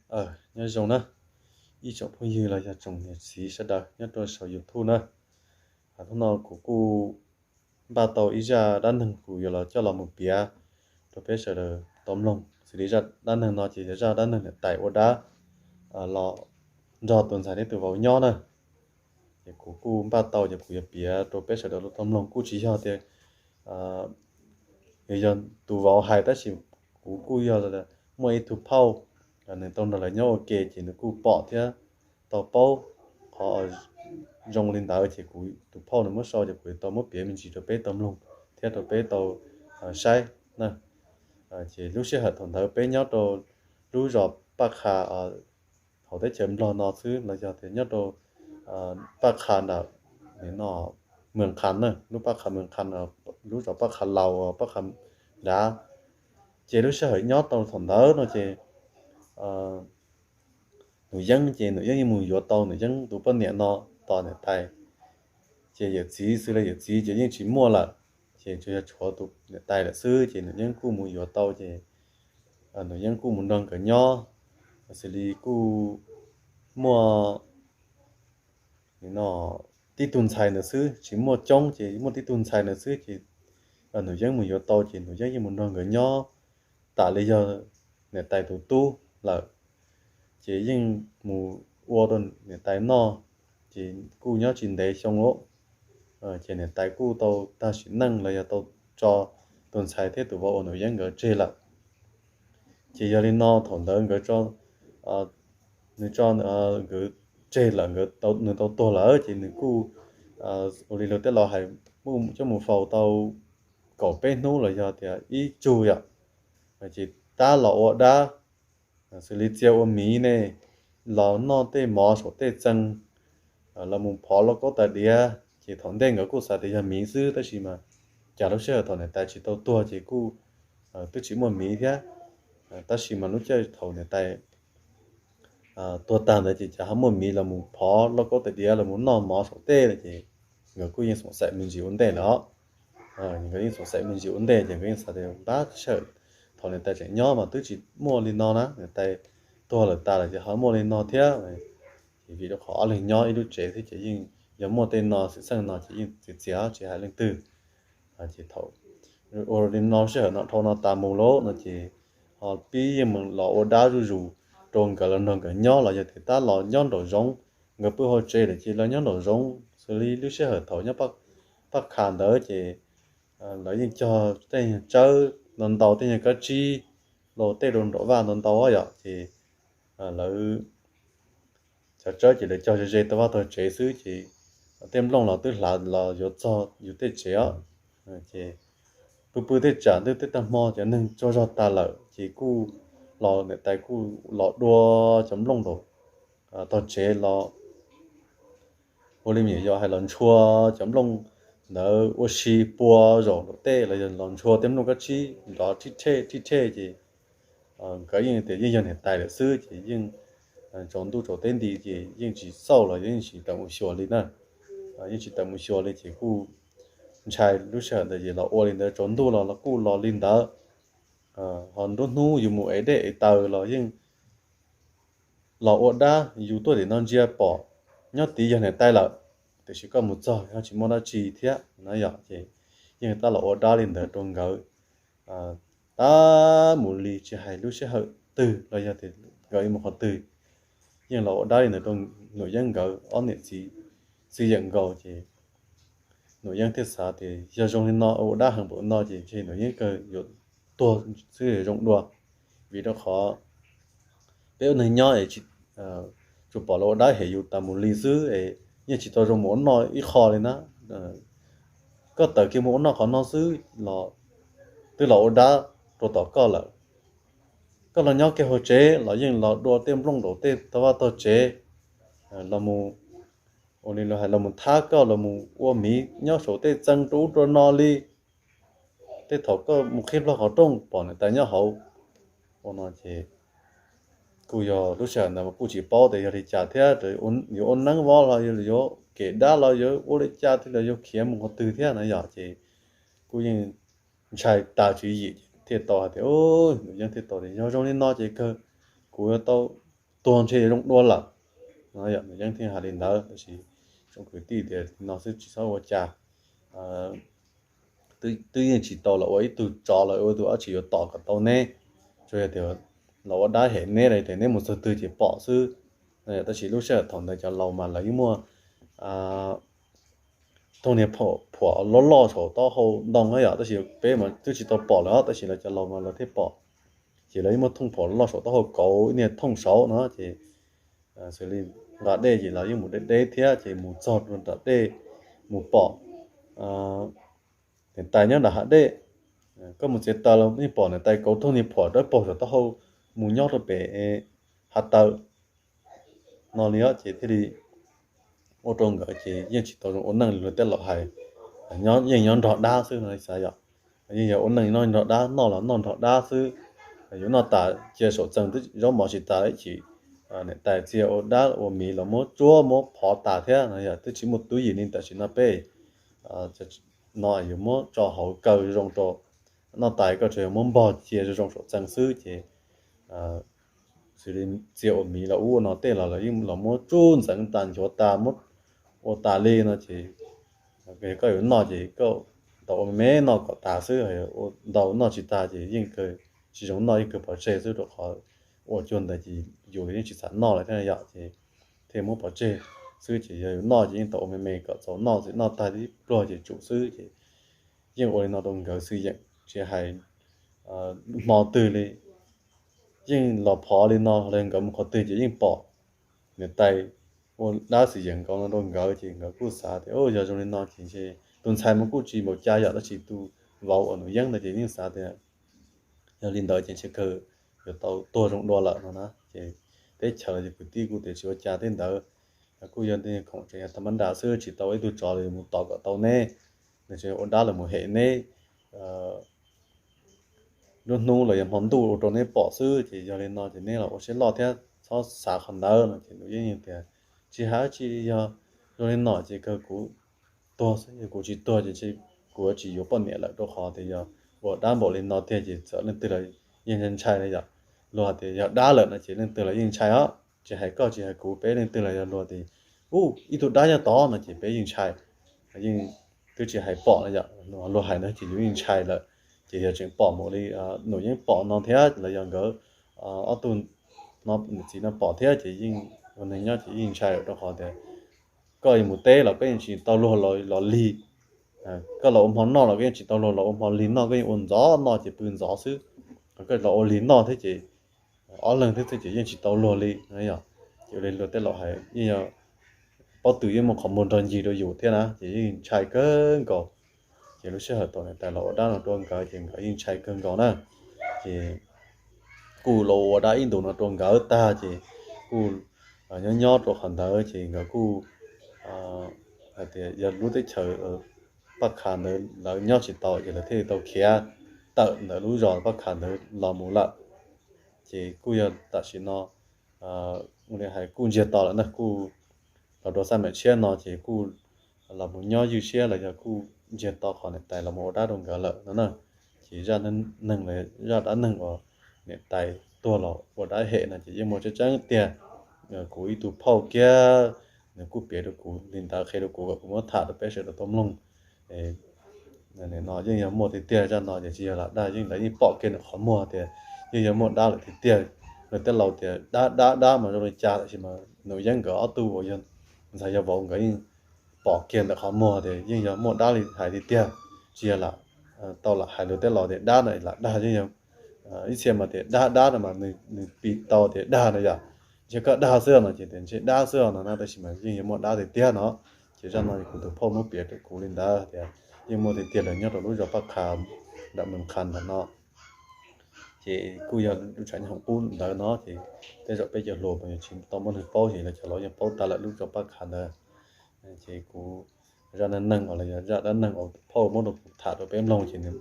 Nyob zoo na, ib tsoom phooj ywg los yog tsoom niam txiv sawv daws nyob rau saum YouTube na. Hnub no kuv kuj npaj tau ib zaj dab neeg kuv yuav los coj los mus piav rau peb sawv daws tau mloog. Xws li zaj dab neeg no ces yog zaj dab neeg niam tais ua dab los nrog tus ntxhais thiab tus vauv nyob na. Ces kuv kuj npaj tau ces kuv yuav piav rau peb sawv daws tau mloog, kuj tsis yog tias yog tus vauv hais tab sis kuv kuj yog muaj ib tug phauj, nws tau nrog lawv nyob ua ke ces nws kuj pom thiab tau paub qhov zoo li ntawd ces kuv tus phauj nws muab sau ces kuv tau muab piav me ntsis rau peb tau mloog thiab rau peb tau saib na. Ces lub sij hawm thaum ntawd peb nyob rau lub zos Paj Qha hauv teb chaws Nplog no xwb los yog tias nyob rau Paj Qha nram no, Mws Qha na, lub Paj Qha Mws Qha, lub zos Paj Qha Laus, Paj Qha Dav. Ces lub sij hawm nyob tau thaum ntawd no ces Nus Yeeb ces Nus Yeeb yeej mus yuav tau Nus Yeeb tus poj niam no tos niam tais. Ces yawm txiv xws li yawm txiv ces yeej tsis muaj lawm, ces tsuas yog tshuav tus niam tais lawm xwb. Ces Nus Yeeb kuj mus yuav tau ces Nus Yeeb kuj mus nrog nkawd nyob, xws li kuj muaj tib tug ntxhais ntawd xwb, tsis muaj coob ces muaj tib tug ntxhais ntawd xwb. Ces Nus Yeeb mus yuav tau ces Nus Yeeb yeej mus nrog nkawd nyob, tam li yog niam tais tus tub lawm. Ces yeej mus ua rau niam tais noj, ces kuj nyob tsis ntev xyoo lawm, ces niam tais kuj tau tag sim neej los yog tau tso tus ntxhais thiab tus vauv uas Nus Yeeb nkawd tseg lawm. Ces yog li no thaum ntawd nkawd, nws tso nkawd tseg lawm, nws tau tuag lawm ces nws kuj ua li luag tej laus hais, coj mus faus tau kaum peb hnub los yog tias ib tsug yom, ces tab los ua dab, xws li txia ua miv ne, los noj tej mov saum tej txee, los mus phov lauj kaub tais diav. Ces thaum ntej nkawd kuj xav tias yog miv xwb tab sis mas cas lub sij hawm thaum niam tais tsis tau tuag ces kuj twb tsis muaj miv thiab, tab sis mas lub caij thaum niam tais tuag tag ntawd ces cas ho muaj miv los mus phov lauj kaub tais diav los mus noj mov saum tej no ces nkawd kuj yeej xoom xaim me ntsis ua ntej lawm os. Nkawd yeej xoom xaim me ntsis ua ntej ces nkawd yeej xav tias npab sij hawm thaum niam tais tseem nyob mas twb tsis muaj li no na, niam tais tuag lawm tas lawm ces ho muaj li no thiab. Ces vim rau qhov ob leeg nyob ib lub tsev thiab ces yeej yog muaj tej no xwm txheej no ces yeej txiav txiav tsis hais leej twg. Ces thaum ua li no sij hawm no dhau no tas mus lawm no ces ho pib yeej mus los ua dab zuj zus rau nkawd los nrog nkawd nyob los yog tias tab los nyob nraum zoov. Nkawd pw hauv tsev lawm ces los nyob nraum zoov, xws li lub sij hawm thaum nyob Paj Qha ntawd ces lawv yeej cog tej nyuag tsawb ntau ntau, tej nyuag kab tsib los tej rau nraum vaj ntau ntau yom, ces lawv cov tsawb ces lawv cog ze ze tau vaj tog tsev xwb ces tej nplooj los twb hlav los yuav txog yus tej tsev os. Ces pw pw tej tsam twb tej tag hmo cov neeg tsaug zog tas lawm ces kuj los niam tais kuj los dua cov nplooj nraum tog tsev los ua li me nyuam yaus hais los ntshua cov nplooj ntawd ua si pua zaum nraum tej los yog los ntshua tej nplooj kab tsib nrov rhib rhej rhib rhej ces nkawd yeej tias yeej yog niam tais lawm xwb ces yeej tsaus ntuj tsaus teb nti ces yeej tsis xauj los yeej tsis tawm mus xyuas li na. Yeej tsis tawm mus xyuas li ces kuj ntshai lub sij hawm ntawd ces los ua li ntawd tsaus ntuj los los kuj los li ntawd. Ho nruab hnub yus mus ev dej ev taws los yeej los ua dab, yus tuaj tim no ntsia pom nyob tid yog niam tais lawm, tiam sis koj mus txog ho tsis muaj dab tsi thiab na yom. Ces yeej tab los ua dab li ntawd rau nkawd tab mus li tsis hais lub sij hawm twg los yog tias nkawd yuav mus qhov twg, yeej los ua dab li ntawd rau Nus Yeeb nkawd ob niam txiv txwj yeem nkaus ces Nus Yeeb thiaj xav tias yog zoo li no ua dab heev npaum no ces ntshe Nus Yeeb kawg yuav tuag xwb zoo dua. Vim rau qhov peb ua neeg nyob es tsuas pom los ua dab hem yus tas mus li xwb es yeej tsis tau zoo mus ua noj ib qho li na. Koj tawm kiag mus ua noj qhov no xwb los twb los ua dab rau tom koj lawm. Koj los nyob kiag hauv tsev los yeej los dua tej nplooj nraum tej tog vaj tog tsev, los mus ua li los hais los mus thab koj los mus ua miv nyob saum tej txee rau ub rau no li. Tej thaum koj mus qhib plho qhov rooj pom niam tais nyob hauv. Ua no ces kuj yog lub sij hawm ntawd kuj tsis paub tias yog li cas thiab, yuav ua neeb vov los yuav kem dab los yuav ua li cas thiab los yuav khiav mus qhov twg thiab na yom. Ces kuj yeej ntshai tas tswv yim thiaj tau hais tias, Nus Yeeb thiaj tau tias yog zoo li no ces kawg kuv yuav tau tuag ntshe yuav zoo dua lawm. No yog Nus Yeeb thiaj hais li ntawd, tab sis tsoom kwv tij tias no xwb tsis txhob ua cas, twb yeej tsis tau los ua ib tug tsov los ua tus dab tsi yuav tom kom tau neb, tsuas yog tias los ua dab hem neb los tias neb mus txog twg ces pom xwb. Tab sis lub sij hawm thaum ntawd cov laus mas lawv yeej muaj thooj niag phuam loj loj saum taub hau ntoo na yom, tab sis peb mas twb tsis tau pom lawm tab sis lawv cov laus mas lawv thiaj pom. Ces lawv yeej muaj thooj phuam loj saum taub hau kauv ib niag thooj saud no ces xws li nqa dej ces lawv yeej mus deb deb thiab ces mus txog rau nram dej mus pom niam tais nyob nram hav dej. Koj mus txiav taws los yeej pom niam tais kauv thooj niag phuam dawb paug saum taub hau mus nyob rau pem hav taws no li ces thiaj li ua rau nkawd ces yeej tsis tau zoo ua neej li luag tej laus hais, yeej nyob nrog dab xwb no xav yom. Yeej yog ua neej noj nrog dab, noj los noj nrog dab xwb. Yuav noj tas cia saum txee twb zaub mov tsis tas ib chim, niam tais txia ua dab ua miv los muab tsuab muab phov tas thiab no yog twb tsis muaj tub yim li tam sim no peb no yuav muab tso hauv kaw zoo rau noj tas koj tsuas yog muab npog cia zoo zoo saum txee xwb ces xws li txia ua miv los ub ua no tej los lawv yeej los muab tsuj ntxeev tas nchuav tas muab ua tas li no ces koj yuav noj ces koj tau ua me me noj kom tas xwb, ua ntau noj tsis tas ces yeej kawg tsis zoo noj, yeej kawg pov tseg xwb rau qhov ua cuag ntawd ces yus los yeej tsis xav noj lawm thiab yom ces thiaj muab pov tseg xwb ces yog yus noj ces yeej tau ua me me kom txaus noj, txawm noj tag tib pluag ces tsum xwb ces yeej ua li no rau nkawd xwb yeej tsis hais hmo twg li. Yeej los phov li no los nkawd mus qhov twg ces yeej pom niam tais ua dab xwm yeem nkaus no rau nkawd ces nkawd kuj xav tias yog zoo li no ces ntshe tus ntxhais mas kuj tsis npaum cas yom, tab sis tus vauv uas Nus Yeeb ntawd ces yeej xav tias yog li ntawd ces ntshe kawg yuav tau tuag zoo dua lawm no na ces teb chaws los yog kwv tij kuj tias tsis ua cas tej ntawd, kuj yog tej khoom tseem yog tag mab nra xwb, tsis tau ib tug tsov los mus tom kom tau neb, nws tseem ua dab los mus hem neb lub hnub los yog hmo ntuj ua rau neb pom xwb ces yog li no ces neb los ua siab loj thiab txhob xav qhov ntawd no ces Nus Yeeb tias tsis hais tsis yog zoo li no ces kawg kuv tuag xwb, yog kuv tsis tuag ces kuv yuav tsis yuav poj niam lawm rau qhov tias yog ua dab npaum li no tiag ces txawm leej twg los yeej ntshai na yom. Luag hais tias yog dab lawm no ces leej twg los yeej ntshai os, tsis hais koj tsis hais kuv peb leej twg los yog luag tias ub ib tug dab nyob tod no ces peb yeej ntshai, yeej twb tsis hais pom na yom, luag hais no ces yus yeej ntshai lawm. Ces yog tseem pom mus li Nus Yeeb pom no thiab los yog nkawd ob tug niam txiv no pom thiab ces yeej ua neeg nyob ces yeej ntshai lawm rau qhov tias koj yuav mus teb los koj yeej tsis tau luag los lig, koj los ua hmo noj los koj yeej tsis tau luag los ua hmo lig noj, koj yeej ua ntxov noj ces pw ntxov xwb, koj los ua lig noj thiab ces ob leeg thiab xwb ces yeej tsis tau luag li no yom. Ces ua li luag tej laus hais yeej yog pob tw yeej muaj qhov muag nrog ncig rau yus thiab na ces yeej ntshai kawg nkaus. Ces lub sij hawm thaum niam tais los ua dab no rau nkawd ces nkawd yeej ntshai kawg nkaus na. Ces kuj los ua dab ib ntus no rau nkawd tag ces kuj nyob nyob rau qhov ntawd ces nkawd kuj hais tias yog lub teb chaws Paj Kha ntawd lawv nyob tsis tau ces lawv thiaj li tau khiav tawm ntawm lub zos Paj Kha ntawd los mus lawm. Ces kuj yog tam sim no ua li hais kuj ntsiag to lawm na, kuj los rau xab mam tshiab no ces kuj los mus nyob ywj siab los yog kuj ntsiag to qhov niam tais los mus ua dab rau nkawd lawm no na. Ces zaj neeg los zaj dab neeg uas niam tais tuag los ua dab hem no ces yeej muaj tseeb tseeb tiag. Kuv ib tug phauj kiag nws kuj piav rau kuv li ntawd, qhia rau kuv kom kuv muab tham rau peb sawv daws tau mloog. No yeej yog muaj tiag tiag, zaj no ces tsis yog lam dag, yeej lawv yeej pom kiag ntawm qhov muag tias yeej yog muaj dab lawm tiag tiag. Lawv tej laus tias dab dab dab mas zoo li cas, tab sis mas Nus Yeeb nkawd ob tug uas yog ntxhais yog vauv nkawd yeej pom kiag ntawm qhov muag tias yeej yog muaj dab li hais tiag tiag. Tsis yog lam tau lam hais lus tej laus tias dab no lam dag, yeej yog ib txhia mas tias dab dab no mas nws piv tau tias dag no yom. Ntshe koj dag xwb no ces tias ntshe dab xwb no na, tab sis mas yeej yog muaj dab tiag tiag no. Ces zaj no kuv tus phauj muab piav rau kuv li ntawd tias yeej muaj tiag tiag lawm nyob rau lub zos Paj Kha, nram Moos Khas ntawm no. Ces kuj yog lub tshav nyob hoom qub ntawd no ces tej zaum peb cov hluas mas yeej tsis tau muaj neeg paub, ces lawv cov laus yeej paub tag lawm lub zos Paj Kha ntawd. Ces kuv zaj neeg neeg los yog zaj dab neeg uas phauj muab rau kuv tham rau peb mloog ces nws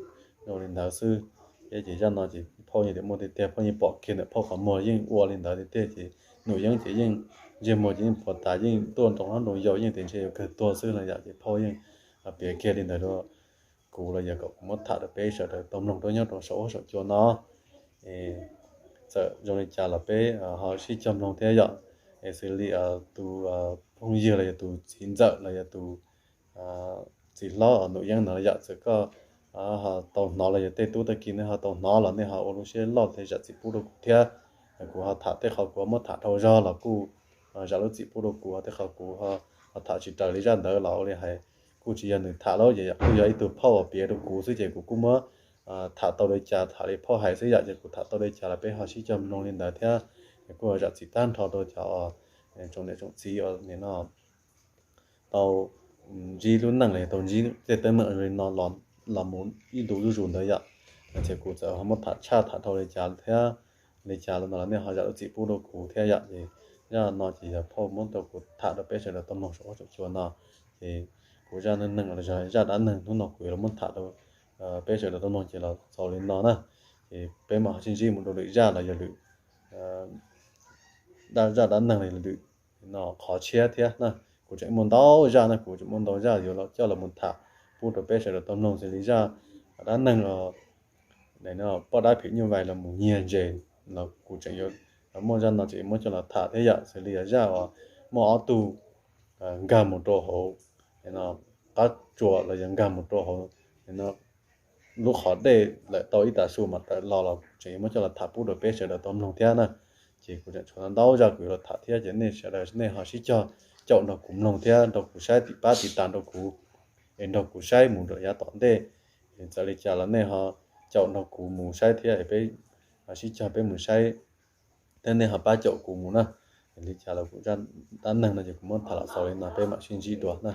zoo li ntawd xwb. Thiab ces zaj no ces phauj yeej tias muaj tiag tiag, phauj yeej pom kiag ntawm phauj qhov muag yeej ua li ntawd tiag tiag. Ces Nus Yeeb ces yeej ntsej muag ces yeej puas tas, yeej tuaj nroo hlab nroo yau, yeej tias ntshe yuav kawg tuag xwb no yom. Ces phauj yeej piav kiag li ntawd rau kuv los yog kom kuv muab tham rau peb sawv daws tau mloog rau nyob rau saum huab saum cua no. txawm zoo li cas los peb ho sib cog mloog thiab yom. Es xws li tus phooj ywg los yog tus txiv ntxawm los yog tus txiv hlob Num Yeeb no yom, txawm koj ho tau hnov los yog tej tub tag kis nej ho tau hnov los nej ho ua lub siab loj thiab zam txim pub rau kuv thiab. Kuv ho tham tej qhov kuv muab tham dhau zog los kuj zam lub txim pub rau kuv, tej qhov kuv ho tham tsis raws li zaj ntawd los ua li hais kuj tsis yog nws tham lawm, ces yam kuj yog ib tug phauj uas piav rau kuv xwb ces kuv kuj muab tham tau li cas tham li phauj hais xwb yom, ces kuv tham tau li cas los peb ho sib cog mloog li ntawd thiab. Kuj zam txim tag nrho rau cov tsoom niam tsoom txiv uas nim no tau ntsib lub neej los yog tau ntsib tej teeb meem li no los mus ib ntu zuj zus ntawd yom. Ces kuv txawm ho muab tham tshaj tham dhau li cas thiab li cas los no los nej ho zam lub txim pub rau kuv thiab yom. Ces zaj no ces yog phauj muab rau kuv tham rau peb sawv daws tau mloog saum huab saum cua no. Ces kuv zaj neeg neeg los yog zaj dab neeg hnub no kuv yuav los muab tham rau peb sawv daws tau mloog ces los xaus li no na. Ces peb mam ho sib ntsib mus rau lwm zaj los yog lwm zaj dab neeg los yog lwm no qhov tshiab thiab na. Kuv tseem muaj ntau zaj na, kuv tseem muaj ntau zaj yuav coj los mus tham pub rau peb sawv daws tau mloog xws li zaj dab neeg los poj dab phim nyuj vais los mus nyiag ntses los kuv tseem yuav muaj zaj no tseem muab coj los tham thiab yom. Xws li yog zaj uas muaj ob tug nkag mus rau hauv qab tsuas los yog nkag mus rau hauv lub qhov dej lawm tau ib tag su mam tawm los los kuv tseem yuav muab coj los tham pub rau peb sawv daws tau mloog thiab na. Ces kuv tseem tshuav ntau zaj kuv yuav los tham thiab ces nej sawv daws nej ho sib cog caum nrog kuv mloog thiab nrog kuv saib tim pab tiv tas nrog kuv es nrog kuv saib mus rau yav tom ntej. Txawm li cas los nej ho caum nrog kuv mus saib thiab es peb sib cog peb mus saib thiab nej ho pab caum kuv mus na. Li cas los kuv zaj dab neeg no ces kuv muab tham los xaus li no peb mam sib ntsib dua na.